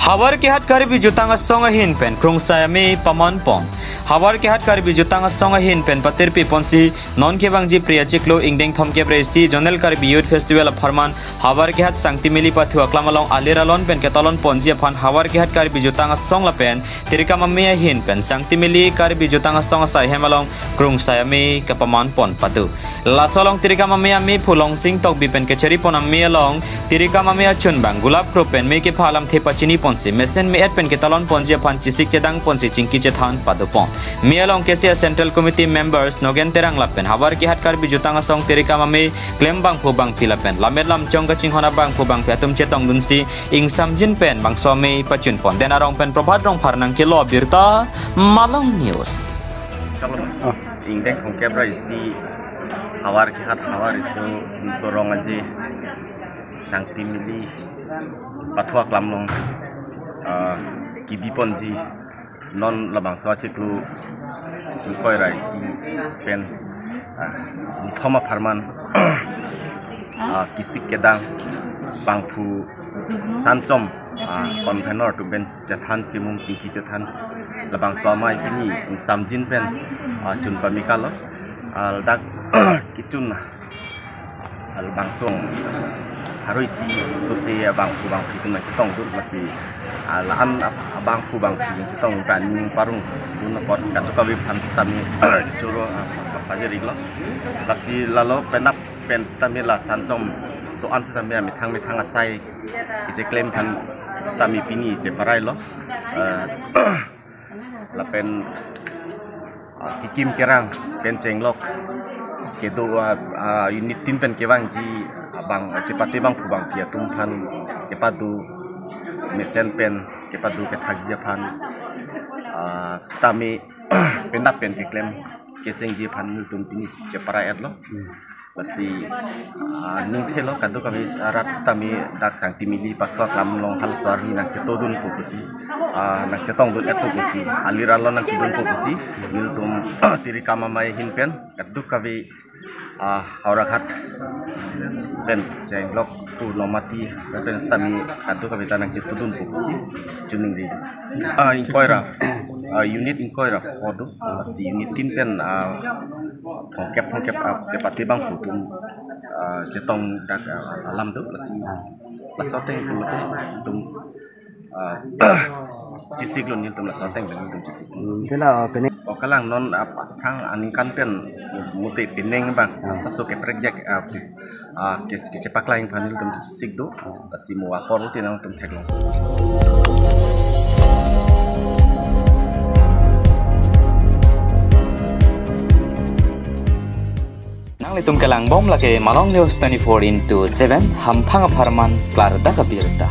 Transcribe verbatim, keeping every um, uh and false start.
Howraghat Karbi Jutang Asong ahin pen Krungsai Amei paman pon. Howraghat Karbi Jutang Asong ahin pen patirpi ponsi non kevangji Phre achiklo ingdeng thomkep ra isi Zonal Karbi Youth Festival apharman Howraghat Sangtimili pathu aklam along alir alon pen ketalon ponji aphan Howraghat Karbi Jutang Asong lapen Tirikam Amei ahin pen Sangtimili Karbi Jutang Asong asai hem along Krungsai Amei kapaman pon pado. Laso along Tirikam Amei amei phu Longsing Tokbi pen kechari pon amei along Tirikam Amei achunbang Gulap Kro pen mei kepha alamthe pachini ponsi mesen me-et pen ketalon ponji aphan chesik chedang ponsi chingki chethan pado pon. Mei along K C A Central Committee members Nogen Terang lapen Howraghat Karbi Jutang Asong Tirikam Amei klem bangphu bangphi lapen lammet lamchong kachinghon abangphu bangphi atum chetongdunsi ingsamjin pen bangso amei pachun pon. Den Arong pen Prabhat Rongphar nangkelo abirta, Malong News. Kalau ingdeng thomkep ra isi Howraghat Howraghat Riso Nimso Rong Aje Sangtimili pathu aklam along, ah, kebi ponji non labangso achiklo ingkoi ra isi pen, ah, nithom apharman, ah, kesik kedang bangphu sanchom, ah, convenor atum pen chethan chimum chingki chethan labangso amei pini ingsamjin pen, ah, chun pamikalo, ah, ladak kechun, ah, labangso pharo isi sose abangphu bangphi atum nangchetongdun lasi, ah, la-an ab-, abangphu bangphi nangchetong ta ning parongdun apot kadokave aphan sitame kechoro, ah, pa-, pajirlo. Lasi lalo penap pen sitame la sanchom to-an sitame amethang methang asai kecheklem aphan sitame pini cheparailo. Eh, lapen, ah, kekim kerang pen chenglok kedo, ah, ah, unit tin pen kevangji abang, ah, chepate bangphu bangphi atum aphan kepado mesen pen kepado kethakji aphan, ah, sitame penap pen keklem kechengji aphan nelitum pini chepara-etlo. Lasi, ah, ningthelo kadokave arat sitame dak Sangtimili pathu aklam along halaso arni nangchetongdunpo pusi, ah, nangchetongdun-etpo pusi, alir alon nangkedunpo pusi, nelitum Tirikam Amei ahin pen kadokave, ah, Howraghat pen chenglok pu Longmati pen sitame kadokave ta nangchetongdunpo pusi choningri. Ah, ingkoi ra, ah, unit ingkoi ra pho do. Lasi unit tin pen, ah, thomkep thomkep, ah, chepate bangphu atum, ah, chetong dak, ah, alam do. Lasi laso ateng pulote nelitum, ah, chesiklo, nelitum laso ateng pen nelitum chesik. Hmm, ante la, ah, pene. O kalang non, ah, aphrang aningkan pen mute penang abang, ah, asapso keprek jak, ah, kis-, ah, kis-, kechepaklang aphan nelitum chesik do. Lasi mo apor uti nangtum theklong. Nanglitum kelangbom lake Malong News twenty-four into seven, hamphang apharman klardak abirta.